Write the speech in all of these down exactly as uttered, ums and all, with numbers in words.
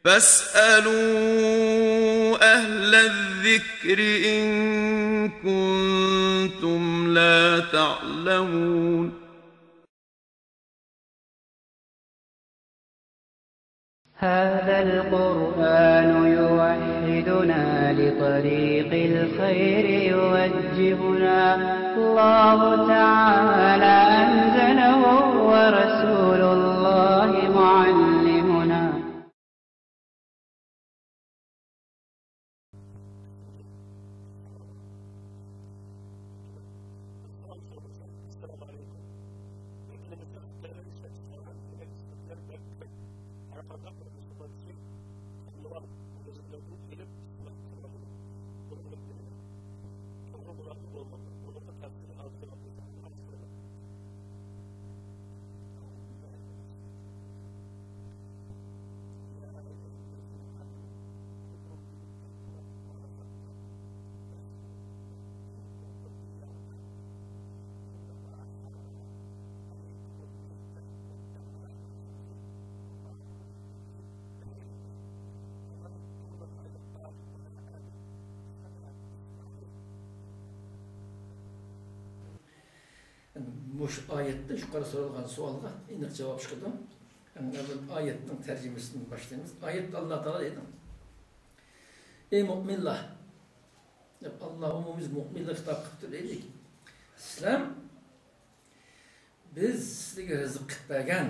فاسألوا أهل الذكر إن كنتم لا تعلمون. هذا القرآن يوحدنا لطريق الخير يوجهنا. الله تعالى أنزله ورسول الله معلمنا. مۇشۇ ئايەتتە يۇقىرى سورالغان سوئالغا ئېنىق جاۋاب چىقىدۇ. ئەڭ ئاۋۋال ئايەتنىڭ تەرجىمىسىدىن باشلايمىز. ئايەتتە ئاللا تائالا دەيدۇ، ئەي مۆمىنلەر، دەپ، ئاللا ئومۇمىي مۆمىنلەرگە خىتاب قىلىپتۇ دەيدۇ. سىلەر بىز سىزگە رىزىق قىلىپ بەرگەن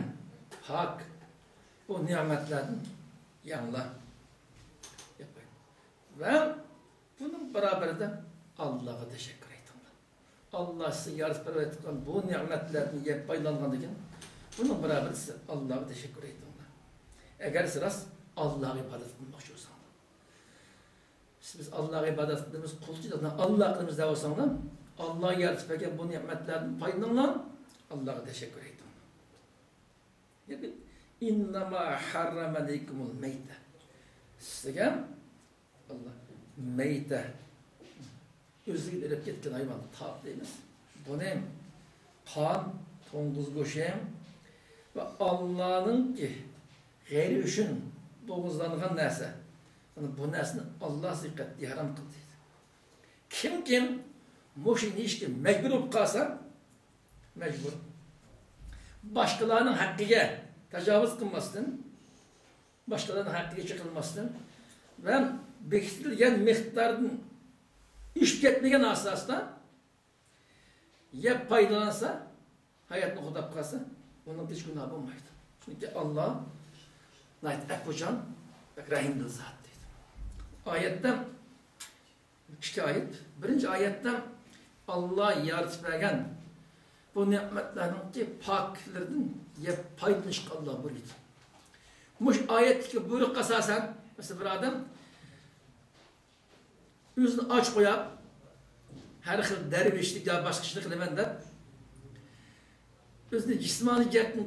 پاك بۇ نېمەتلەردىن يەڭلار. ۋە بۇنىڭ بارابىرىدە ئاللاغا تەشەككۈر ئېيتىڭلار. ئاللا سىزگە يارىتىپ بېرىۋاتقان بۇ نېمەتلەردىن يەپ پايدىلانغاندىن كېيىن، بۇنىڭ بارابىرىدە سىز ئاللاغا تەشەككۈر ئېيتىڭلار. ئەگەر سىز راست ئاللاغا ئىبادەت قىلماقچى بولساڭلار. بىز ئاللاغا ئىبادەت قىلىمىز، قۇلچىلىقنى ئاللا قىلىمىز دەۋاتساڭلار، ئاللا يارىتىپ بەرگەن بۇ نېمەتلەردىن پايدىلىنىڭلار، ئاللاغا تەشەككۈر ئېيتىڭلار. يەنى، «ئىننەما ھەررەمە ئەلەيكۇمۇل مەيتە.» سىزگە ئاللا مەيتە، ئۆزىگە ئۆلۈپ كەتكەن ھايۋان تاپ دەيمىز. بۇنى قان، توڭگۇز گۆشى ۋە ئاللانىڭكى غەيرى ئۈچۈن بوغۇزلانغان نەرسە. مانا بۇ نەرسىنى ئاللا سىزگە قەتئىي ھارام قىلدى. كىم، كىم مۇشۇنى يېيىشكە مەجبۇر بولۇپ قالسا، مەجبۇر. باشقىلارنىڭ ھەققىگە تاجاۋۇز قىلماستىن، باشقىلارنىڭ ھەققىگە چېقىلماستىن ۋە بېكىتىلگەن مىقداردىن ئېشىپ كەتمىگەن ئاساستا يەپ پايدىلانسا، ھاياتنى قوغداپ قالسا، ئۇنىڭ ھېچ گۇناھى بولمايدۇ. چۈنكى ئاللا ناھايىتى ئەپۇچان، بەك رەھىمدىل زات دەيدۇ. ئايەتتە ئىككى ئايەت. بىرىنچى ئايەتتە ئاللا يارىتىپ بەرگەن بۇ نېمەتلەرنىڭكى پاكلىرىدىن يەپ پايدىلىنىشقا ئاللا بۇيرۇيدۇ. مۇشۇ ئايەتتىكى بۇيرۇققا ئاساسەن، مەسىلەن، بىر ئادەم ئۆزىنى ئاچ قويۇپ، ھەر خىل دەرۋىشلىك يا باشقا ئىشنى قىلىمەن دەپ، ئۆزىنى جىسمانىي جەھەتتىن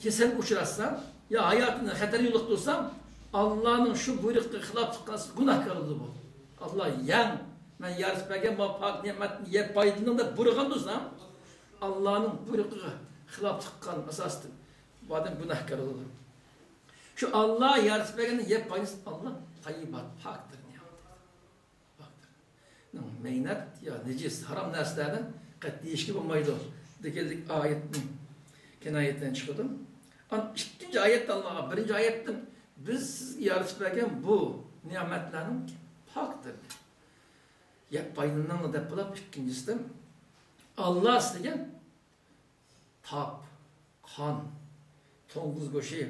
كېسەلگە ئۇچراتسا، يا ھاياتىنى خەتەرگە يولۇقتۇرسا، ئاللانىڭ شۇ بۇيرۇقىغا خىلاپلىق قىلسا، گۇناھكار بولىدۇ بۇ. ئاللا يەڭ، مەن يارىتىپ بەرگەن بۇ پاك نېمەتنى يەپ پايدىلىنىڭ دەپ بۇيرۇغان تۇرسا، ئاللانىڭ بۇيرۇقىغا خىلاپلىق قىلغان ئاساستا بۇ ئادەم گۇناھكار بولىدۇ. شۇ ئاللا يارىتىپ بەرگەننى يەپ پايدىلىنىش، ئاللا تەييىبات، پاكتۇر، نېمەت. پاكتۇر. مەينەت يا نىجىس، ھارام نەرسىلەرنى قەتئىي يېيىشكە بولمايدۇ دېگەنلىك ئايەتنىڭ كىنايەتتىن چىقىدۇ. ئان ئىككىنچى ئايەتتە ئاللا، بىرىنچى ئايەتتە بىز سىزگە يارىتىپ بەرگەن بۇ نېمەتلەرنىڭ پاكتۇر. يەپ پايدىلىنىڭلار دەپ بولۇپ، ئىككىنچىسىدە ئاللا سىزگە تاپ، قان، توڭگۇز گۆشى،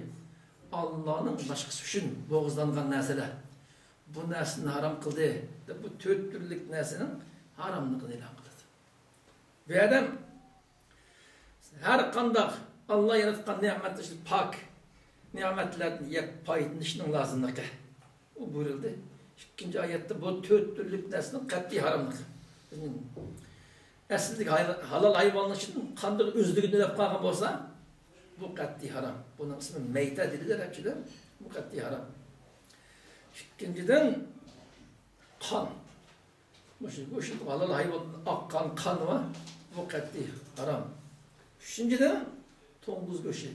ئاللانىڭ باشقىسى ئۈچۈن بوغۇزلانغان نەرسىلەر، بۇ نەرسىنى ھارام قىلدى دەپ، بۇ تۆت تۈرلۈك نەرسىنىڭ ھاراملىقىنى ئېلان قىلىدۇ. بۇ يەردە ھەر قانداق ئاللا ياراتقان نېمەتلەر، پاك نېمەتلەردىن يەپ پايدىلىنىشنىڭ لازىملىقى. ئۇ بۇيرۇلدى. ئىككىنچى ئايەتتە بۇ تۆت تۈرلۈك نەرسىنىڭ قەتئىي ھاراملىقى. ئەسلىدىكى ھاي-، ھالال ھايۋاننىڭ ئىچىدىن قاندىغى ئۆزلۈكىدىن ئۆلۈپ قالغان بولسا، بۇ قەتئىي ھارام. بۇنىڭ ئىسمى مەيتە دېيىلىدۇ ئەرەبچىدە. بۇ قەتئىي ھارام. ئىككىنچىدىن، قان. مۇشۇ، مۇشۇ ھالال ھايۋاندىن ئاققان قان بار. بۇ قەتئىي ھارام. ئۈچىنچىدىن، توڭگۇز گۆشى.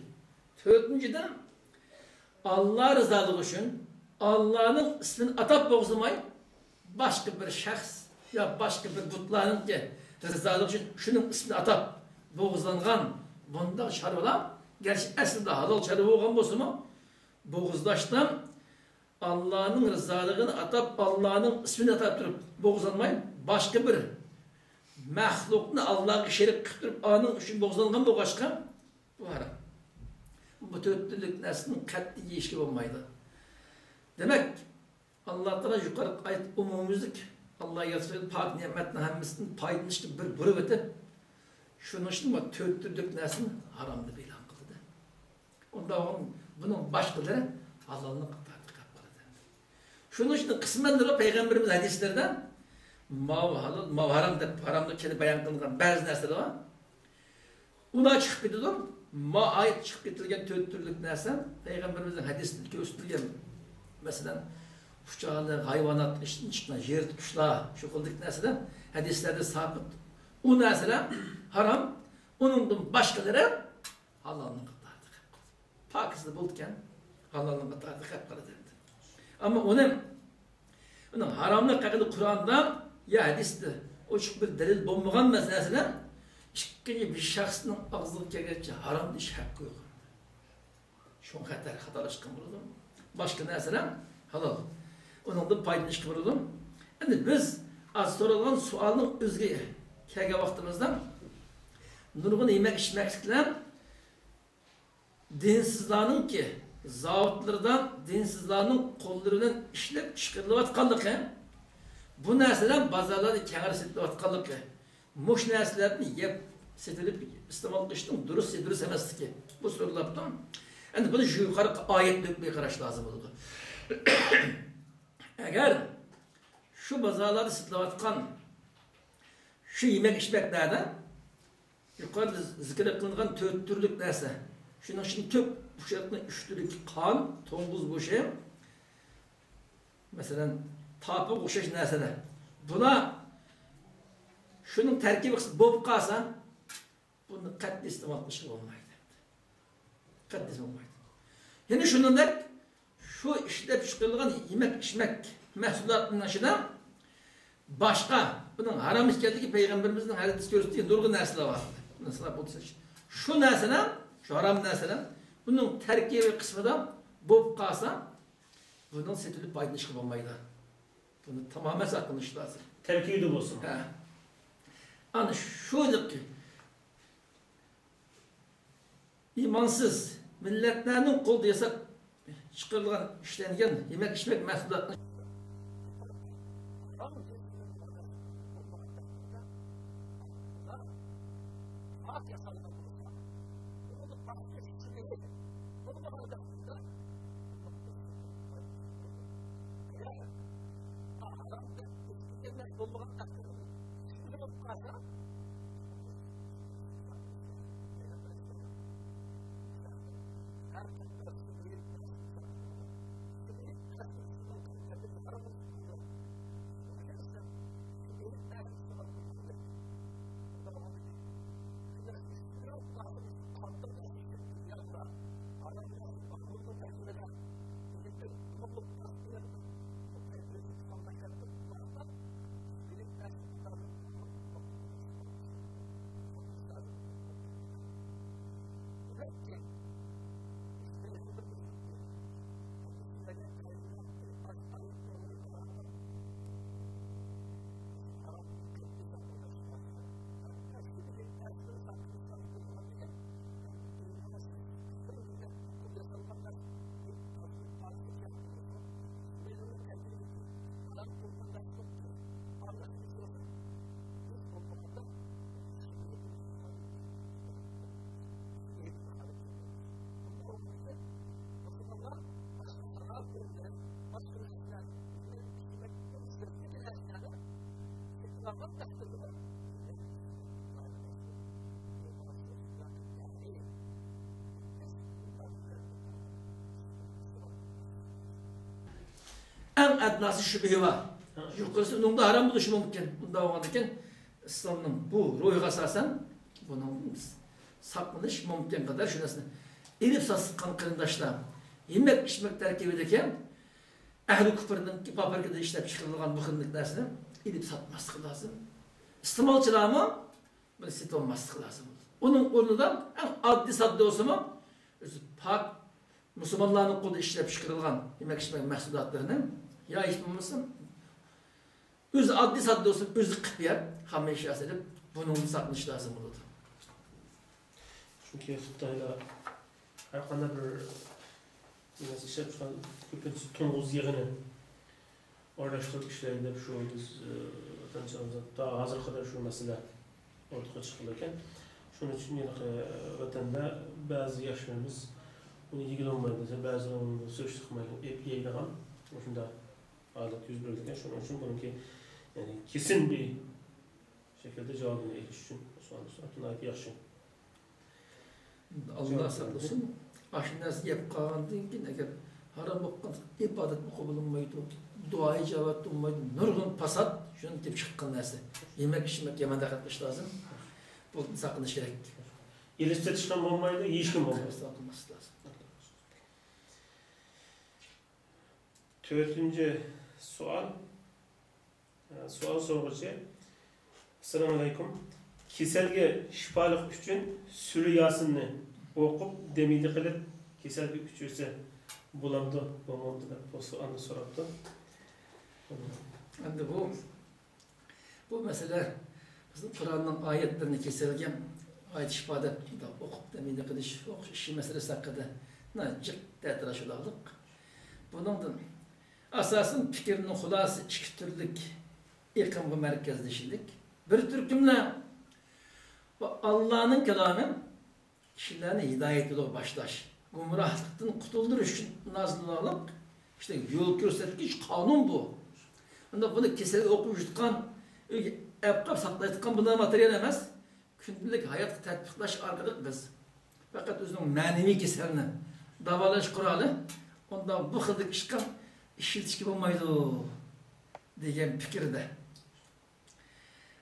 تۆتىنچىدىن، ئاللا رىزالىقى ئۈچۈن ئاللانىڭ ئىسمىنى ئاتاپ بوغۇزلىماي، باشقا بىر شەخس يا باشقا بىر بۇتلارنىڭكى رىزالىقى ئۈچۈن شۇنىڭ ئىسمىنى ئاتاپ بوغۇزلانغان بۇنداق چارۋىلار، گەرچە ئەسلىدە ھالال چارۋا بولغان بولسىمۇ، بوغۇزلاشتا ئاللانىڭ رىزالىقىنى ئاتاپ، ئاللانىڭ ئىسمىنى ئاتاپ تۇرۇپ بوغۇزلانماي، باشقا بىر مەخلۇقنى ئاللاغا شېرىك قىلىپ تۇرۇپ، ئانىڭ ئۈچۈن بوغۇزلانغان بولغاچقا، بۇ ھارام. بۇ تۆت تۈرلۈك نەرسىنى قەتئىي يېيىشكە بولمايدۇ. دېمەك، ئاللا تائالا يۇقىرىقى ئايەت ئومۇميۈزلۈك ئاللا يارىتىپ بەرگەن پاك نېمەتنىڭ ھەممىسىدىن پايدىلىنىشقا بىر بۇيرۇق ئېتىپ، شۇنىڭ ئۈچۈن بۇ تۆت تۈرلۈك نەرسىنى ھارام دەپ ئېلان قىلدى. ئۇنداق بولغان بۇنىڭ باشقىلىرى ھالالنىڭ قاتارىدا قېلىپ قالىدۇ. شۇنىڭ ئۈچۈن قىسمەنلا پەيغەمبىرىمىز ھەدىسلىرىدە ماۋۇ ھالال، ماۋۇ ھارام دەپ، ھاراملىق كېلىپ بايان قىلىنغان بەزى نەرسىلەر بار. ئۇلار چىقىپ كېتىدۇ. ما ئايەت چىقىپ كېتىلگەن تۆت تۈرلۈك نەرسە پەيغەمبىرىمىزنىڭ ھەدىسىدە كۆرسىتىلگەن. مەسىلەن، ئۇچارلىق، ھايۋانات ئىچىدىن چىققان يىرتقۇچلار، شۇ خىلدىكى نەرسىلەر ھەدىسلەردە سابىت. ئۇ نەرسىلەر ھارام، ئۇنىڭدىن باشقىلىرى ھالالنىڭ قاتارىدا قېلىپ قالىدۇ. پاكىزلا بولىدىكەن، ھالالنىڭ قاتارىدا قېلىپ قالىدۇ ئەمدى. ئەمما ئۇنى، ئۇنىڭ ھاراملىق ھەققىدە قۇرئاندا يا ھەدىستە ئوچۇق بىر دەلىل بولمىغان مەسىلىسىنى ئىككىنچى بىر شەخسنىڭ ئاغزىغا كەلگەنچە ھارام دېيىش ھەققى يوق. شۇڭا خەتەر، خاتالاشقان بولىدۇ. باشقا نەرسىلەر ھالال. ئۇنىڭدىن پايدىلىنىشقا بولىدۇ. ئەمدى بىز ئاز سورالغان سوئالنىڭ ئۆزىگە كەلگەن ۋاقتىمىزدا نۇرغۇن يېمەك ئىچمەكلىكلەر دىنسىزلارنىڭكى زاۋۇتلىرىدا دىنسىزلارنىڭ قوللىرى بىلەن ئىشلەپ چىقىرىلىۋاتقانلىقى، بۇ نەرسىلەر بازارلاردا كەڭرى سېتىلىۋاتقانلىقى، مۇشۇ نەرسىلەرنى يەپ سېتىلىپ ئىستېمال قىلىشنىڭ دۇرۇس، دۇرۇس ئەمەسلىكى، بۇ سورىلىپتۇ. ئەمدى بۇنى يۇقىرىقى ئايەت ھۆكمىگە قاراش لازىم بولىدۇ. ئەگەر شۇ بازارلاردا سېتىلىۋاتقان شۇ يېمەك ئىچمەكلەردە يۇقىرىدا زىكىر قىلىنغان تۆت تۈرلۈك نەرسە، شۇنىڭ ئىچىدە كۆپ ئۇچراتقان ئۈچ تۈرلۈك قان، توڭگۇز گۆشى، مەسىلەن، تاپىغا ئوخشاش نەرسىلەر. بۇلار شۇنىڭ تەركىبى قىسمى بولۇپ قالسا، بۇنى قەتئىي ئىستېمال قىلىشقا بولمايدۇ. قەتئىي بولمايدۇ. يەنە شۇنىڭدەك شۇ ئىشلەپ چىقىرىلغان يېمەك-ئىچمەك مەھسۇلاتلىرىنىڭ ئىچىدە باشقا، بۇنىڭ ھارام ئىكەنلىكى پەيغەمبىرىمىزنىڭ ھەدىسىدە كۆرسەتكەن نۇرغۇن نەرسىلەر بار. مەسىلەن، شۇ نەرسىلەر، شۇ ھارام نەرسىلەر بۇنىڭ تەركىبىي قىسمىدا بولۇپ قالسا، بۇنىڭ سېتىلىپ پايدىلىنىشقا بولمايدۇ. بۇنى تامامەن ساقلىنىش لازىم. تەركىبىدە بولسۇن. ھە. ئەنە شۇ ئىمانسىز مىللەتلەرنىڭ قولىدا ياساپ چىقىرىلغان، ئىشلەنگەن يېمەك-ئىچمەك مەھسۇلاتلىرى ئەڭ ئەدناسى شۈبھە بار. يۇقىرىسى ئۇنىڭدا ھارام بولۇشى مۇمكىن. ئۇنداق بولغاندىكىن ئىسلامنىڭ بۇ روھىغا ئاساسەن بۇنىڭدىن ساقلىنىش مۇمكىن قەدەر شۇ نەرسىنى ئېلىپ ساتقان قېرىنداشلار، يېمەك-ئىچمەك تەركىبىدىكى ئەھلى كۇپرنىڭ پابرىكىدا ئىشلەپ چىقىرىلغان بۇ خىل نەرسىنى ئېلىپ ساتماسلىقى لازىم. ئىستېمالچىلارمۇ بۇنى سېتىۋالماسلىقى لازىم. ئۇنىڭ ئورنىدا ئەڭ ئاددىي ساددا بولسىمۇ، ئۆزى پاك مۇسۇلمانلارنىڭ قولىدا ئىشلەپ چىقىرىلغان يېمەك ئىچمەك مەھسۇلاتلىرىنى يا ھېچ بولمىسا ئۆزى ئاددىي ساددا بولسا ئۆزى قىلىپ يەپ، خام ئەشيا سېلىپ، بۇنىڭدىن ساقلىنىش لازىم بولىدۇ. چۈنكى خىتايلار ھەر قانداق بىر نەرسە ئىشلەپ چىققان كۆپىنچىسى توڭگۇز يېغىنى ئارىلاشتۇرۇپ ئىشلەيدۇ دەپ شۇ بىز، ئى، ۋەتەنچىلىرىمىزدا تا ھازىرغا قەدەر شۇ مەسىلە ئوتتۇرىغا چىقىدىكەن. شۇنىڭ ئۈچۈن ھېلىقى، ئى، ۋەتەندە بەزى ياشلىرىمىز ئۇنى يېگىلى بولمايدۇ دېسە، بەزىلىرى ئۇنى سۈرۈشتە قىلمايدۇ، ئېلىپ يەيدىغان مۇشۇنداق ھالەت يۈز بېرىدىكەن. شۇنىڭ ئۈچۈن بۇنىڭكى، يەنى كېسىن بىر شەكىلدە جاۋابىنى ئېلىش ئۈچۈن ئۇ سوئالنى سوراپتۇ. ناھايىتى ياخشى. ئاللا ساقلىسۇن. ئاشۇ نەرسە يەپ قالغاندىن كېيىن، ئەگەر ھارام بولۇپ قالسا، ئىبادەتمۇ قوبۇل بولمايدۇ، دۇئا ئىجابەت بولمايدۇ. نۇرغۇن پاسات شۇنىڭدىن كېلىپ چىققان نەرسە. يېمەك، ئىچمەك يامان دىققەت قىلىش لازىم. بۇ ساقلىنىش كېرەك. ئېلىش سېتىشقا بولمايدۇ، يېيىشكە بولمايدۇ. قىلماسلىق لازىم. تۆتىنچى سوئال. سوئال سورىغۇچى، ئەسسالامۇئەلەيكۇم. كېسەلگە شىپالىق ئۈچۈن سۈرە ياسىننى ئوقۇپ، دەم ئېلىپ قېلىپ، كېسەلگە ئۇچرىسا بولامدۇ، بولمامدۇ دەپ بۇ سوئالنى سوراپتۇ. ئەمدى بۇ، بۇ مەسىلە بىزنىڭ قۇرئاننىڭ ئايەتلىرىنى كېسەلگە ئايەت شىپا دەپ ئوقۇپ، دەم ئېلىپ قېلىش، ئوقۇش ئىشى مەسىلىسى ھەققىدە جىق تەتۈر ئاشۇلاقلىق. بۇنىڭدىن ئاساسەن پىكىرنىڭ خۇلاسىسى ئىككى تۈرلۈك ئېقىمغا مەركەزلىشىلىك. بىر تۈركۈملەر بۇ ئاللانىڭ كالامى كىشىلەرنى ھىدايەت يولىغا باشلاش، گۇمراھلىقتىن قۇتۇلدۇرۇش ئۈچۈن نازىل بولغانلىق، ئىشتە يول كۆرسەتكۈچ قانۇن بۇ. ئۇنداق بۇنى كېسەلگە ئوقۇپ يۈرۈۋېتىدىغان، ئۆيگە ئەپقاپ ساقلايدىغان بۇنداق ماتېرىيال ئەمەس. كۈندىلىك ھاياتقا تەتبىقلاش ئارقىلىق بىز پەقەت ئۆزىنىڭ مەنىۋى كېسەلنى داۋالاش قورالى، ئۇنداق بۇ خىلدىكى ئىشقا ئىشلىتىشكە بولمايدۇ دېگەن پىكىردە.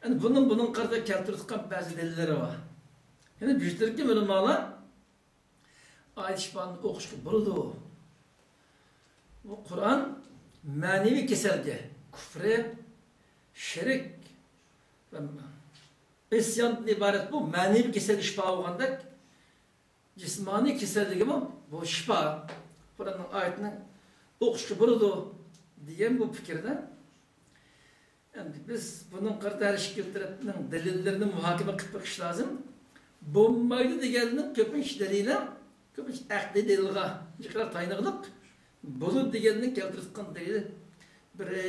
ئەمدى بۇنىڭ، بۇنىڭغا قارىتا كەلتۈرۈۋاتقان بەزى دەلىللىرى بار. يەنە بىر تۈركۈم ئۆلىمالار ئايەت شىپانى ئوقۇشقا بولىدۇ. بۇ قۇرئان مەنىۋى كېسەلگە، كۇفرى، شىرك ۋە ئىسياندىن ئىبارەت بۇ مەنىۋى كېسەلگە شىپا بولغاندەك، جىسمانىي كېسەللىكىمۇ بۇ شىپا. قۇرئاننىڭ ئايىتىنى ئوقۇشقا بولىدۇ دېگەن بۇ پىكىردە. ئەمدى بىز بۇنىڭغا قارىتا ھەر ئىككىلا تەرەپنىڭ دەلىللىرىنى مۇھاكىمە قىلىپ بېقىش لازىم. بولمايدۇ دېگەننىڭ كۆپىنچە دەلىلى، كۆپىنچە ئەقلىي دەلىلغا جىقراق تايىنغۇلۇق. بولىدۇ دېگەننىڭ كەلتۈرۈۋاتقان دەلىلى بىرى،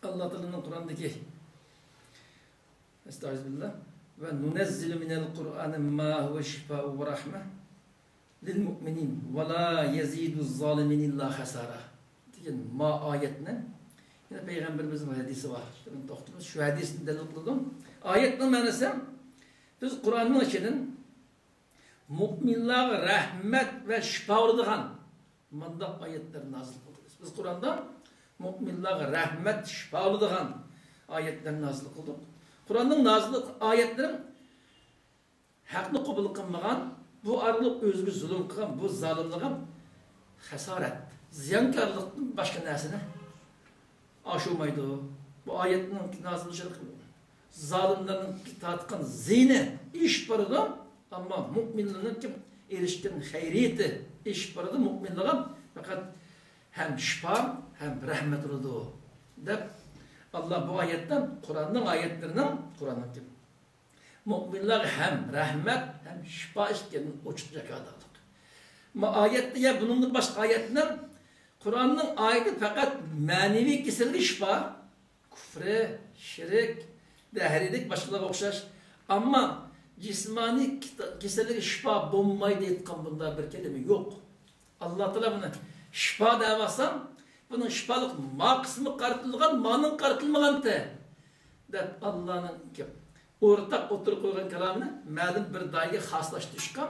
ئاللا تائالانىڭ قۇرئاندىكى، ئەستەغپىرۇللا، ۋە نۇنەززىلۇ مىنەل قۇرئانى ما ھۇۋە شىفائۇ ۋە رەھمە لىل مۇئمىنىن ۋە لا يەزىدۇز زالىمىنە ئىللا خەسارا دېگەن ما ئايەتنى، يەنە پەيغەمبىرىمىزنىڭ ھەدىسى بار. شۇنى توختىمىز، شۇ ھەدىسنى دەلىل قىلىدۇ. ئايەتنىڭ مەنىسى، بىز قۇرئاننىڭ ئىچىدىن مۇئمىنلارغا رەھمەت ۋە شىپا بولىدىغان مۇنداق ئايەتلەر نازىل قىلدۇق. بىز قۇرئاندا مۇئمىنلارغا رەھمەت، شىپا بولىدىغان ئايەتلەر نازىل قىلدۇق. قۇرئاننىڭ نازىل قىلغان ئايەتلىرى ھەقنى قوبۇل قىلمىغان، بۇ ئارقىلىق ئۆزىگە زۇلۇم قىلغان بۇ زالىملارغا خاسارەت، زىيانكارلىقتىن باشقا نەرسىنى ئاشۇرمايدۇ. بۇ ئايەتنىڭ نازىل بولۇشى زالىملارنىڭ تارتقان زىيىنى ئېشىپ بارىدۇ، ئەمما مۇئمىنلارنىڭكى ئېرىشكەن خەيرىيىتى ئېشىپ بارىدۇ. مۇئمىنلارغا پەقەت ھەم شىپا، ھەم رەھمەت بولىدۇ، دەپ ئاللا بۇ ئايەتتە قۇرئاننىڭ ئايەتلىرىنىڭ، قۇرئاننىڭكى مۇئمىنلارغا ھەم رەھمەت، ھەم شىپا ئىكەنلىكىنى ئوچۇق جاكارلىدۇق. ما ئايەتتە يا بۇنىڭدىن باشقا ئايەتلەر، قۇرئاننىڭ ئايىتى پەقەت مەنىۋى كېسەلگە شىپا، كۇفرى، شىرك، دەھرىيلىك، باشقىلارغا ئوخشاش. ئەمما جىسمانىي كېت-، كېسەللىككە شىپا بولمايدۇ دەيدىغان بۇنداق بىر كەلىمە يوق. ئاللا تائالا بۇنى شىپا دەۋاتسا، بۇنىڭ شىپالىق ما قىسمى قارىتىلغان، مانىڭ قارىتىلمىغانتى، دەپ ئاللانىڭ ئورتاق ئوتتۇرىغا قويغان كالامىنى مەلۇم بىر دائىرىگە خاسلاشتۇرۇشقا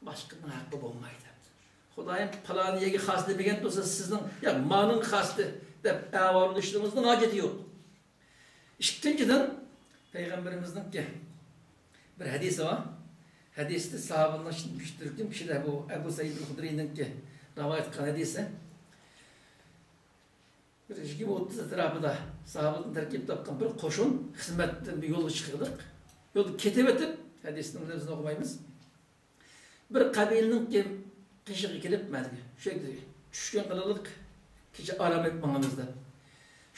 باشقىنىڭ ھەققى بولمايدۇ. خۇدايىم پالان يەرگە خاس دېمىگەن تۇرسا، سىزنىڭ يا مانىڭ خاستى دەپ ئەۋارلىشىشىڭىزنىڭ ھاجىتى يوق. ئىككىنچىدىن، پەيغەمبىرىمىزنىڭكى بىر ھەدىسى بار. ھەدىستە ساھابىنىڭ ئىچىدىن ئۈچ تۈركۈم كىشىلەر، بۇ ئەبۇ سەئىد خۇدرىينىڭكى رىۋايەت قىلغان ھەدىسى. بىر يىگىرمە ئوتتۇز ئەتراپىدا ساھابىدىن تەركىب تاپقان بىر قوشۇن خىزمەتتىن بىر يولغا چىقىدۇق. يولدا كېتىۋېتىپ، ھەدىسنىڭ لەپزىنى ئوقۇمايمىز. بىر قەبىلىنىڭ قېشىغا كېلىپ، مەنگە شۇ يەردە چۈشكۈن قىلىلىق، كېچە ئارام ئېلىپ ماڭىمىز دەپ.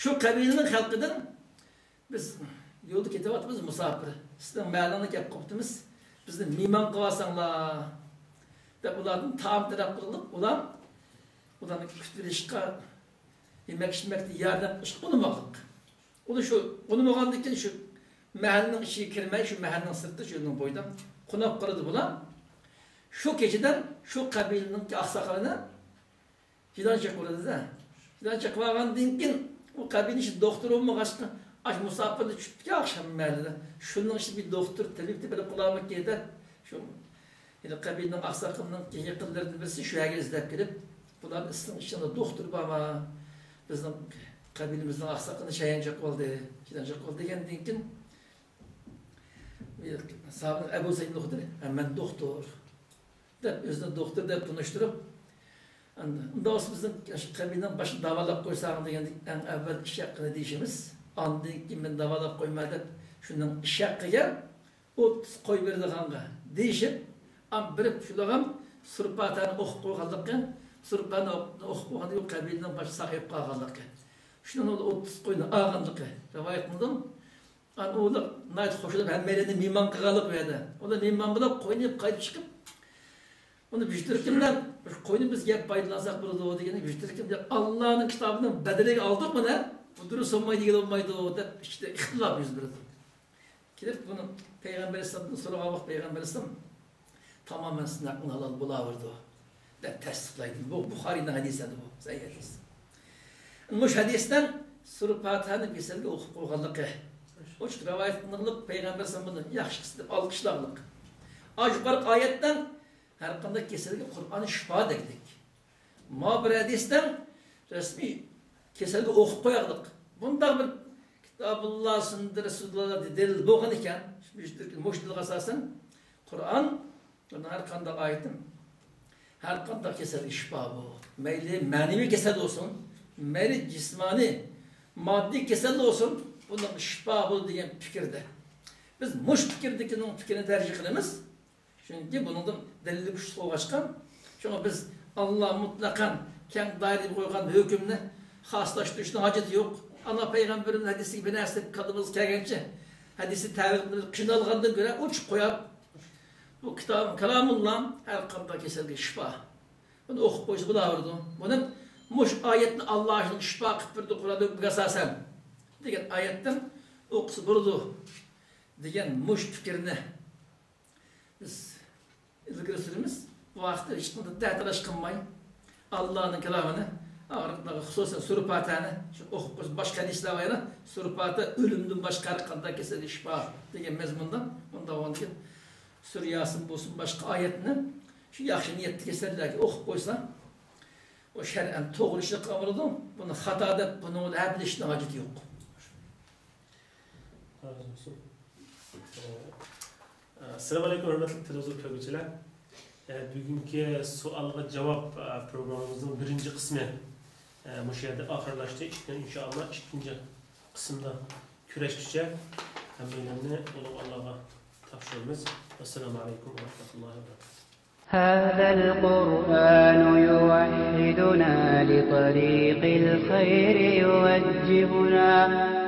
شۇ قەبىلىنىڭ خەلقىدىن، بىز يولدا كېتىۋاتىمىز، مۇساپىر. سىزنىڭ مەھەللىڭىزگە كەپ قاپتىمىز. بىزنى مېھمان قىلىۋالساڭلار، دەپ ئۇلاردىن تائام تەلەپ قىلدۇق. ئۇلار، ئۇلارنى كۈتۈۋېلىشقا، يېمەك-ئىچمەكتە ياردەم قىلىشقا ئۇنىمىغانلىق. ئۇلار شۇ ئۇنىمىغاندىن كېيىن شۇ مەھەللىنىڭ ئىچىگە كىرمەي، شۇ مەھەللىنىڭ سىرتىدا، شۇ يولنىڭ بويىدا قونۇپ قالىدۇ بۇلار. شۇ كېچىدە شۇ قەبىلىنىڭ ئاقساقىلىنى يىلان چېقىۋالىدۇ-دە. يىلان چېقىۋالغاندىن كېيىن، ئۇ قەبىلىنىڭ ئىچىدە دوختۇر بولمىغاچقا، ئاشۇ مۇساپىرلار چۈشۈپتىكەن ئاخشام مەھەللىدە. شۇنىڭ ئىچىدە بىر دوختۇر، تېبىب تېپىلىپ قالارمىكىن دەپ، شۇ، يەنى قەبىلىنىڭ ئاقساقىلىنىڭ يېقىنلىرىدىن بىرسى شۇ يەرگە ئىزدەپ كېلىپ، بۇلارنىڭ ئىچىدە دوختۇر بارمۇ؟ بىزنىڭ قەبىلىمىزنىڭ ئاقساقىلىنى شايان چېقىۋالدى، يىلان چېقىۋالدى دېگەندىن كېيىن، ساھابىنىڭ ئەبۇ سەئىد خۇدرى، ھە، مەن دوختۇر، دەپ ئۆزىنى دوختۇر دەپ تونۇشتۇرۇپ، ئەمدى ئۇنداق بولسا بىزنىڭ شۇ قەبىلىنىڭ باشىنى داۋالاپ قويساڭ دېگەندىن ئەڭ ئەۋۋەل ئىش ھەققىنى دېيىشىمىز. ئاندىن كېيىن مەن داۋالاپ قويما دەپ شۇنىڭ ئىش ھەققىگە ئوتتۇز قوي بېرىدىغانغا دېيىشىپ، ئام بېرىپ شۇلارغا سۈرە پاتىھەنى ئوقۇپ قويغانلىقى، سۈرە پاتىھەنى ئوقۇپ قويغاندىن كېيىن قەبىلىنىڭ باشى ساقىيىپ قالغانلىقى، شۇنىڭ ئوتتۇز قوينى ئالغانلىقى رىۋايەت قىلىندى. ئانا ئۇلار ناھايىتى خۇشاللىنىپ ھەممەيلەننى مېھمان قىلغانلىق بۇ يەردە. ئۇلار مېھمان بولۇپ قوينى يەپ قايتىپ چىقىپ، ئۇنى بىر تۈركۈملەر، بىر قوينى بىز يەپ پايدىلانساق بولىدۇ دېگەن، بىر تۈركۈملەر، ئاللانىڭ كىتابىنىڭ بەدىلىگە ئالدۇق مانا، بۇ دۇرۇس بولمايدۇ، دېگىلى بولمايدۇ دەپ ئىچىدە ئىختىلاپ يۈز بېرىدۇ. كېلىپ بۇنى پەيغەمبەر ئەلەيھىسسالامدىن سورىغان ۋاقىت پەيغەمبەر ئەلەيھىسسالام، تامامەن سىزنىڭ ھەققىڭىز ھالال بولاۋېرىدۇ دەپ تەستىقلايدۇ. بۇ بۇخارىينىڭ ھەدىسى ئەمدى بۇ، سەھىھ ھەدىس. مۇشۇ ھەدىستىن سۈرە پاتىھەنى كېسەلگە ئوقۇپ قويغانلىقى، ئوچۇق رىۋايەت قىلىنغانلىق، پەيغەمبەر ئەلەيھىسسالام بۇنى ياخشى قىلدى دەپ ئالقىشلىغانلىق. ئاشۇ يۇقىرىقى ئايەتتىن ھەر قانداق كېسەلگە قۇرئان شىپا دېگەنلىك. ما بىر ھەدىستىن رەسمىي كېسەلگە ئوقۇپ قويغانلىق. بۇنداق بىر كىتابۇللا، سۈننىتى رەسۇلۇللا دەلىل بولغان ئىكەن، مۇشۇ دەلىلگە ئاساسەن قۇرئان، ھەر قانداق ئايىتىم، ھەر قانداق كېسەلگە شىپا بۇ. مەيلى مەنىۋى كېسەل بولسۇن، مەيلى جىسمانىي، ماددىي كېسەل بولسۇن، بۇنىڭ شىپا بۇ دېگەن پىكىردە. بىز مۇشۇ پىكىردىكىنىڭ پىكرىنى تەرجىھ قىلىمىز. چۈنكى بۇنىڭدىن دەلىل كۈچلۈك بولغاچقا، شۇڭا بىز ئاللا مۇتلەقەن كەڭ دائىرىدە قويغان ھۆكۈمنى خاسلاشتۇرۇشنىڭ ھاجىتى يوق. ئانا پەيغەمبىرىمىز ھەدىسىگە بىر نەرسە دەپ كاللىمىزغا كەلگەنچە، ھەدىسنى تەۋىل قىلىپ قىينالغاندىن كۆرە ئوچۇق قويۇپ، بۇ كىتاب كالامۇللا ھەر قانداق كېسەلگە شىپا. بۇنى ئوقۇپ قويسا بولاۋېرىدۇ. بۇنى مۇشۇ ئايەتنى ئاللا شۇنى شىپا قىلىپ بېرىدۇ قۇرئان ھۆكمىگە ئاساسەن دېگەن ئايەتتىن ئوقۇسا بولىدۇ دېگەن مۇشۇ پىكىرنى بىز ئىلگىرى سۈرىمىز. بۇ ھەقتە ھېچقانداق دەتالاش قىلماي، ئاللانىڭ كالامىنى، ئاغرىقلارغا خۇسۇسەن سۈرە پاتىھەنى شۇ ئوقۇپ قويسا، باشقا ھەدىسلەر بار يەنە، سۈرە پاتىھە ئۆلۈمدىن باشقا ھەر قانداق كېسەلگە شىپا دېگەن مەزمۇندا. ئۇنداق بولغاندىكىن سۈرە ياسىن بولسۇن، باشقا ئايەتنى شۇ ياخشى نىيەتتە كېسەللەرگە ئوقۇپ قويسا، ئۇ شەرئەن توغرا ئىشلىققا بولىدۇ. بۇنى خاتا دەپ، بۇنى ھە دېيىشنىڭ ھاجىتى يوق. ئەسسالامۇ ئەلەيكۇم، ھۆرمەتلىك تېلېۋىزور كۆرگۈچىلەر. بۈگۈنكى سوئالغا جاۋاب پروگراممىمىزنىڭ بىرىنچى قىسمى مۇشۇ يەردە ئاخىرلاشتى. ئىككىنچى، ئىنشائاللا، ئىككىنچى قىسىمدا كۆرۈشكىچە ھەممەيلەننى ئۇلۇغ ئاللاغا تاپشۇرىمىز. ۋەسسالامۇ ئەلەيكۇم ۋە رەھمەتۇللاھى ۋە بەرەكاتۇھ. هذا القرآن يوحدنا، لطريق الخير يوجهنا.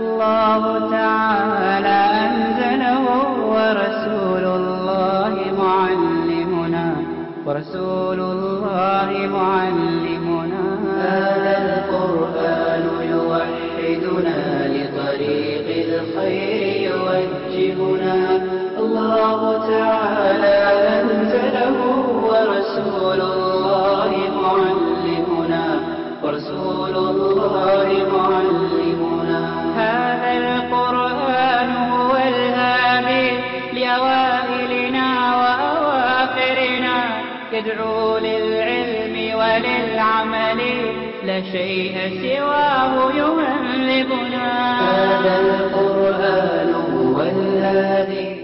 الله تعالى أنزله، ورسول الله معلمنا، ورسول الله معلمنا. هذا القرآن يوحدنا، لطريق الخير يوجهنا. الله تعالى أنزله، ورسول الله معلمنا، ورسول الله معلمنا. هذا القرآن هو الهادي لأوائلنا وأواخرنا، يدعو للعلم وللعمل، لا شيء سواه يهذبنا. هذا القرآن هو الهادي.